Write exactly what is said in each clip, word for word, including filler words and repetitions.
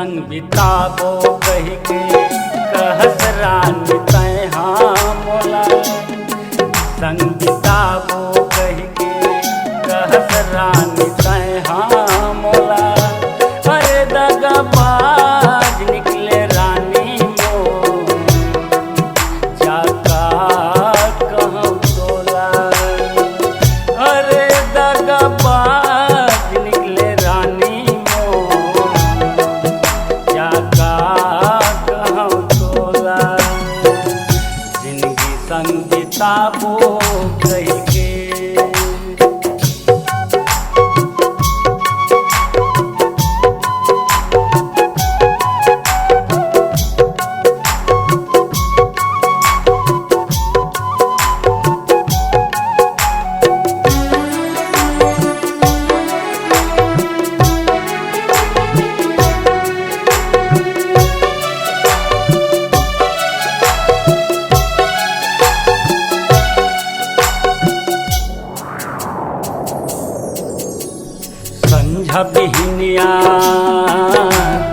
संग बिताबो कहिके कहस रानी तैं हा मोला, संग बिताबो कहिके कहस रानी तैं हा मोला। अरे दगाबाज निकले रानी मोर, जा का कहूँ तोला। अरे दगाबाज निकले रानी मोर, जा का कहूँ तोला। जिनगी संग बिताबो कहिके। संझा बिहनिया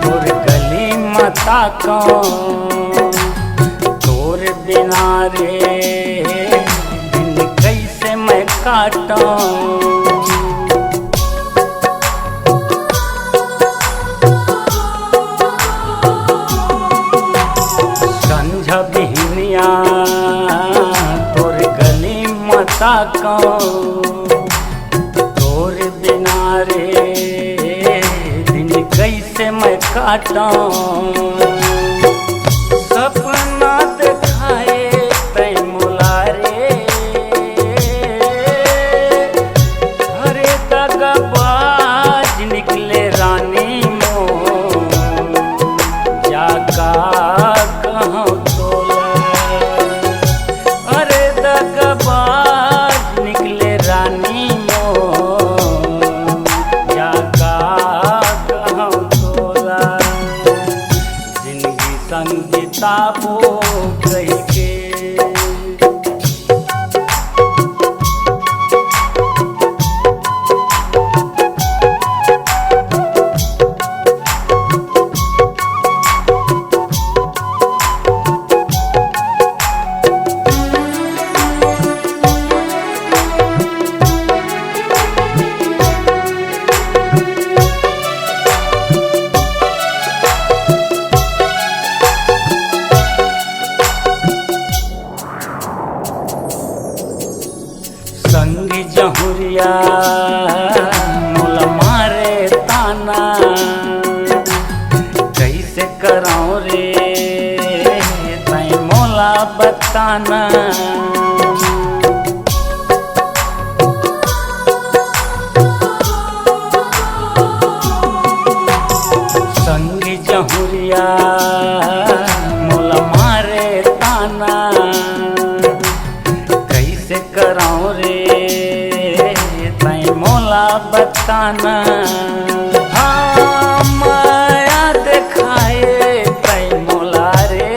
तोर गली म ताकंव, तोर बिना रे दिन कइसे मैं काटंव। संझा बिहनिया तोर गली म ताकंव, तोर बिना रे दिन कइसे मैं काटंव। सपना देखाए तैं मोला रे, अरे दगाबाज निकले रानी मोर, जा का कहूँ तोला। अरे दगाबाज निकले रानी मोर, जा का कहूँ तोला। जिनगी संग बिताबो कहिके। संगी जहुरिया मोला मारे ताना, कइसे करंव रे तैं मोला बताना। संगी जहुरिया मोला मारे ताना, कइसे करंव रे तैं मोला बताना। हाँ, मया देखाए तैं मोला रे,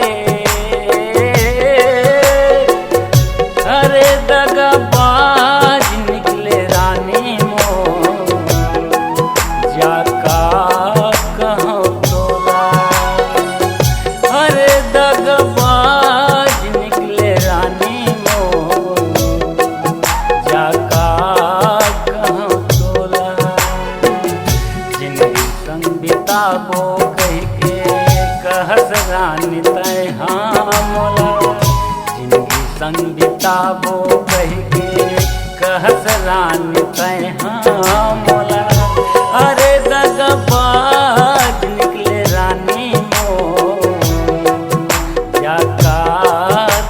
अरे दगाबाज निकले रानी मोर, जा का कहूँ तोला। अरे दगाबाज निकले रानी मोर, जा का कहूँ तोला। जिनगी संग बिताबो कहिके कहस रानी तैं हा मोला, जिनगी संग बिताबो कहिके कहस रानी तैं हा मोला। अरे दगाबाज निकले रानी मोर, जा का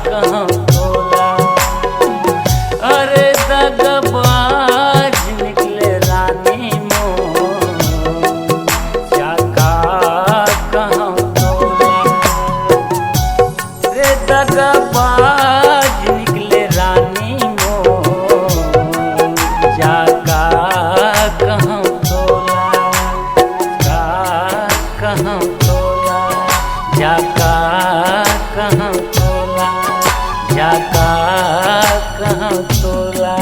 कहूँ तोला। अरे दगाबाज निकले रानी मोर, जा का कहूँ तोला। रे दगाबाज निकले रानी मोर, जा का कहूँ तोला, का कहूँ तोला, जा का कहूँ तोला, जा का कहूँ तोला।